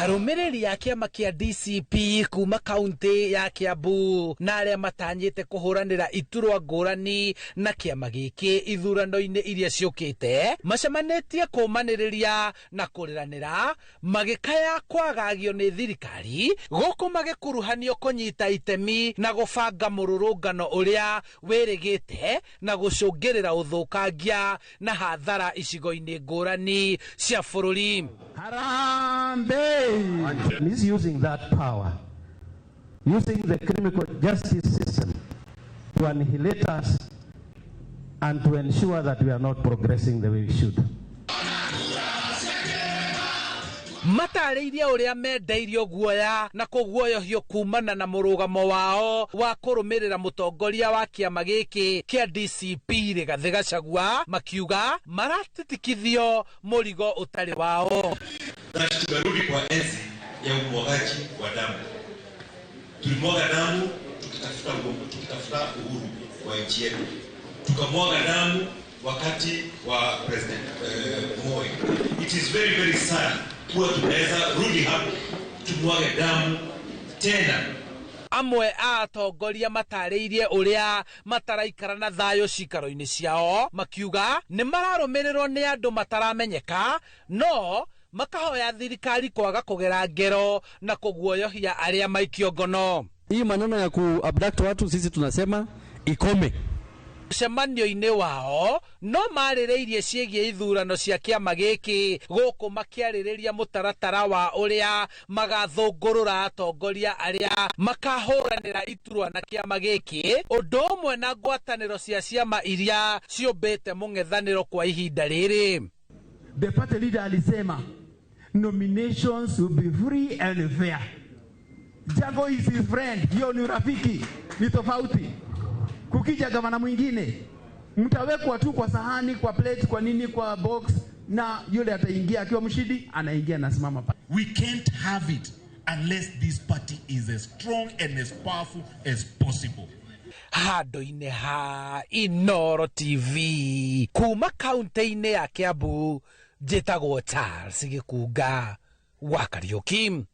Arũmĩrĩri a kĩama kĩa DCP kuma kaunti ya Kiambu na arĩa matanyĩte kũhũranĩra iturwa ngũrani na kĩama gĩkĩ ithurano-inĩ iria ciũkĩte macemanĩtie kũmanĩrĩria na kũrĩranĩra magĩkaya kwagagio nĩ thirikari gũkũ magĩkuruhanio kũnyita itemi na gũbanga mũrũrũngano ũrĩa wĩrĩgĩte na gũcũngĩrĩra ũthũkangia na hathara icigo-inĩ ngũrani cia bũrũri. Harambee! Misusing that power, using the criminal justice system to annihilate us and to ensure that we are not progressing the way we should. Matarĩirie ũrĩa mendeirio guoya na kũguoyohio kumana na mũrũgamo wao wa kũrũmĩrĩra mũtongoria wa kĩama gĩkĩ kĩa DCP Rigathĩ Gachagua, makiuga maratitikithio mũrigo ũtarĩ wao. That tumerudi kwa enzi ya umwagaji wa damu. Tulimwaga damu tukitafuta uhuru wa nchi yetu, tukamwaga damu wakati wa President Moi. It is very very sad kuwa tunaweza rudi hapo tumwage damu tena. Amwe a atongoria matarĩirie ũrĩa mataraikara na thayũ cikaro-inĩ ciao, makiuga nĩ mararũmĩrĩrwo nĩ andũ mataramenyeka, no makahoya thirikari kwaga kũgera ngero na kũguoyohia arĩa maikio ngono. Hii maneno ya kuabduct watu sisi tunasema ikome. Mũcemanio-inĩ wao no marĩrĩirie ciĩgiĩ ithurano cia kĩama gĩkĩ gũkũ makĩarĩrĩria mũtaratara wa ũrĩa magathũngũrũra atongoria arĩa makahũranĩra iturwa na kĩama gĩkĩ, ũndũ ũmwe na ngwatanĩro cia ciama iria ciũmbĩte mũng'ethanĩro kwa ihinda rĩrĩ. The party leader alisema nominations will be free and fair. Jago is his friend, hiyo ni urafiki, ni tofauti. Kukija gavana mwingine mtawekwa tu kwa sahani, kwa plate, kwa nini, kwa box, na yule ataingia akiwa mshindi, anaingia na simama pale. We can't have it unless this party is as strong and as powerful as possible. Handũ-inĩ ha Inooro TV kuma kaunti-inĩ ya Kiambu, njĩtagwo Charles Gĩkunga wa Kariũki.